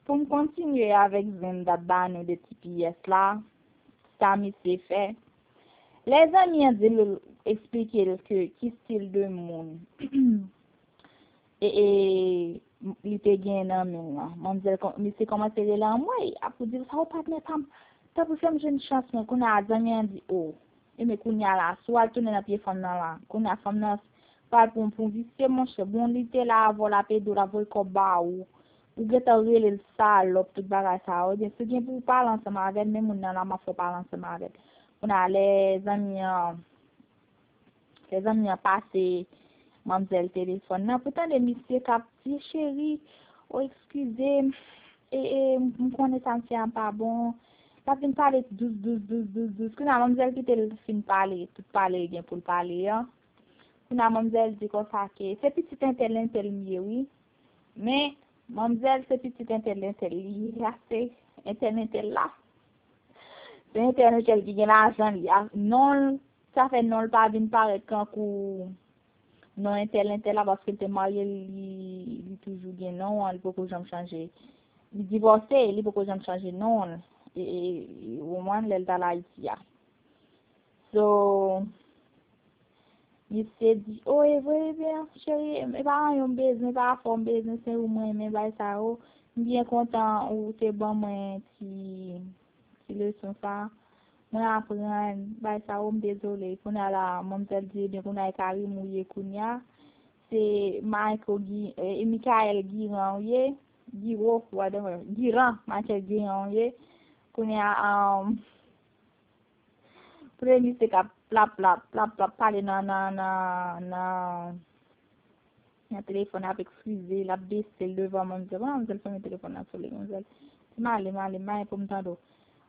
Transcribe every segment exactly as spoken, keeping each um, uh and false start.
Pou m kontinye avèk zen m t ap ba nou de T P S la, sa misye fè. Lè zanmi an di l, eksplike l ke ki stil de moun e, e, li te gen nan men l lan. Manmzèl, misye kòmanse rele anmwey, ap di l, "Sa w patnè pa m, tanpri fè m jwenn chans mwen." Kounye a zanmi an di, "O, e men kounye a la, si w al tounen nan pye fanm nan la, kounye a fanm nan pral pran w pou visye, monchè. Bon, li te la avè w, l ap ede w, l ap voye kòb ba ou. Ou gentan rele l salòp, tout bagay sa yo. Ebyen, si w gen pou w pale ansanm avè l, men moun nan la, m ap fè w pale ansanm avè l." Kounye a, lè zanmi an, lè zanmi an pase manmzèl telefòn nan, pou tande misye k ap di, "Cheri, o, eskize m, e, e, m konnen sa m fè a pa bon." L ap vin pale dous, dous, dous, dous, dous. Kounye a, manmzèl kite l fin pale, tout pale l gen pou l pale an. Kounye a, manmzèl di konsa ke se pitit entèl entèl m ye, wi. Men, manmzèl se pitit entèl entèl li ye a, se entèl entèl la. Se entèl entèl ki gen lajan li a. Non l, sa fè non l pa vin parèt kankou non entèl entèl la, paske l te marye, li, li toujou gen non an, li poko janm chanje. Li divòse, li poko janm chanje non l. E, e, e, ou konprann, lè l t al Ayiti a. So, misye di, "O, e vre, ebyen, cheri, e pa anyen m bezwen, e pa afè m bezwen, se ou m renmen, bay sa yo. M byen kontan ou te ban mwen ti, ti leson sa. Mwen aprann, bay sa yo, m dezole." Kounye a la, manmzèl di, "Ebyen, kounye a e Karim ou ye kounye a. Se Michael Gi-, e, e Michael Giran ou ye, Giro, whatever. Giran, Michael Giran ou ye." Kounye a, um, Premye misye k ap plap, plap, plap, plap, pale nan, nan, nan, nan, nan telefòn ap eskize, l ap bese l devan manmzèl. Bon, manmzèl fèmen telefòn nan sou li, manmzèl di, "M ale, m ale, m ale pou m tande w."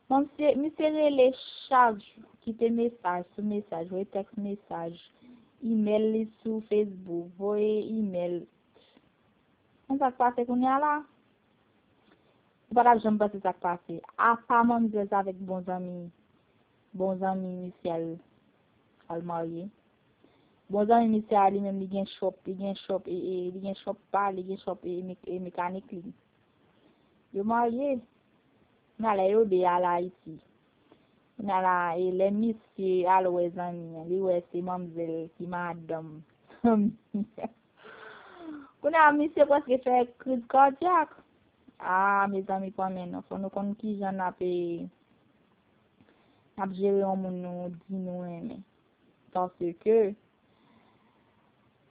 Bon, misye, misye rele chak jou, kite mesaj sou mesaj, voye tèks mesaj, imèl li sou Facebook, voye imèl. Konn sa k pase kounye a la? Ou pa t ap janm panse sa k pase. Apa manmzèl sa avèk bon zanmi, bon zanmi misye al, al marye. Bon zanmi misye a li menm li gen chòp, li gen chòp, e, e, li gen chòp pa, li gen chòp, e, me-, e, mekanik li. Yo marye. Kounye a lè yo de al Ayiti. Kounye a la, e lè misye al wè zanmi an, li wè se manmzèl ki madanm zanmi an. Kounye a, misye prèske fè kriz kadyak. Ah, mezanmi, pran men nou. Fò nou konn kijan n ap, e, n ap jere yon moun nou di nou renmen. Paske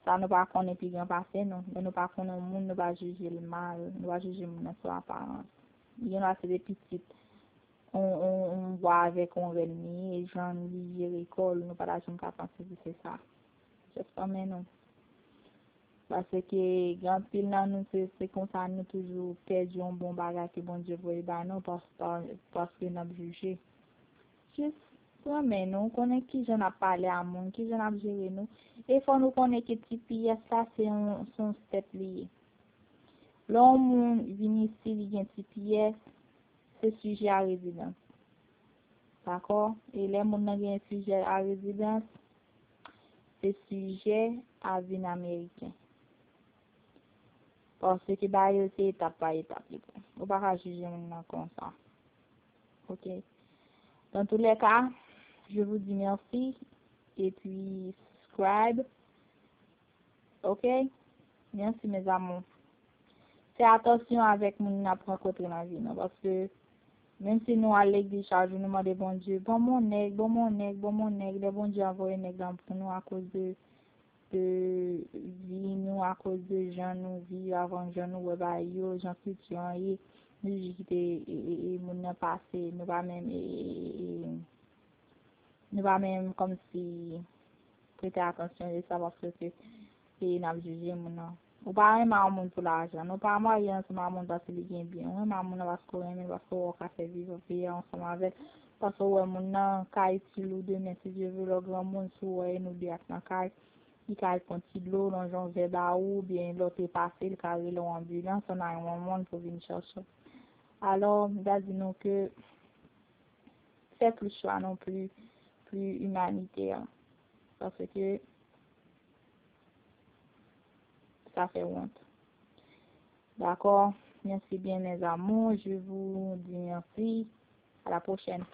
sa nou pa konnen pi gran pase nou. Lè nou pa konnen yon moun, nou pa jije l mal. Nou pa jije moun nan sou aparans. Li gen dwa se de pitit yon, yon, yon bwa avèk yon rèn li ye, e jan li jere kò l, nou pa ta janm ka panse ke se sa. Just pran men nou. Paske gen anpil nan nou, se, se konsa nou toujou pèdi yon bon bagay ke Bondye voye ba nou, pas-, pa-, paske n ap jije. Jis pran men nou, konnen kijan n ap pale a moun, kijan n ap jere nou. E fò nou konnen ke T P S la, se yon, se yon step li ye. Lè yon moun vin isi, li gen T P S, se sijè a rezidans. Dakò? E lè moun nan gen sijè a rezidans, se sijè a vin ameriken. Paske bagay yo se etap pa etap li pran. Ou pa ka jije moun nan konsa. Ok. Dans tous les cas, je vous dis merci. Et puis, subscribe. Ok? Merci, mes amours. Fè atansyon avèk moun n ap rankontre nan vi nou, paske menm si nou al legliz chak jou, nou mande Bondye, "Ban m yon nèg, ban m yon nèg, ban m yon nèg," lè Bondye a voye nèg lan pou nou akoz de, de vi nou, akoz de jan nou viv avan, jan nou wè bagay yo, jan kilti an ye, nou jis kite, e, e, e, moun nan pase, nou pa menm, e, e, e, e, nou pa menm kòmsi prete atansyon de sa, paske se, se n ap jije moun nan. Ou pa renmen yon moun pou lajan. Nou pa marye ansanm a moun paske li gen byen. Ou renmen a moun nan paske w renmen l, paske w wè w ka fè viv, viv ansanm avè l. Paske w wè moun nan ka itil ou demen, si Dye vle, lè w granmoun, si w wè e nou de ak nan kay, li ka al pran ti dlo, lonje yon vè ba ou, oubyen lè w trepase, li ka rele yon anbilans, yon nine one one pou vin chèche w. Alò, m ta di nou ke fè plis chwa non pli, pli imanitè. Paske sa fè wont. Dakò? Merci bien, mes amours. Je vous dis merci. À la prochaine.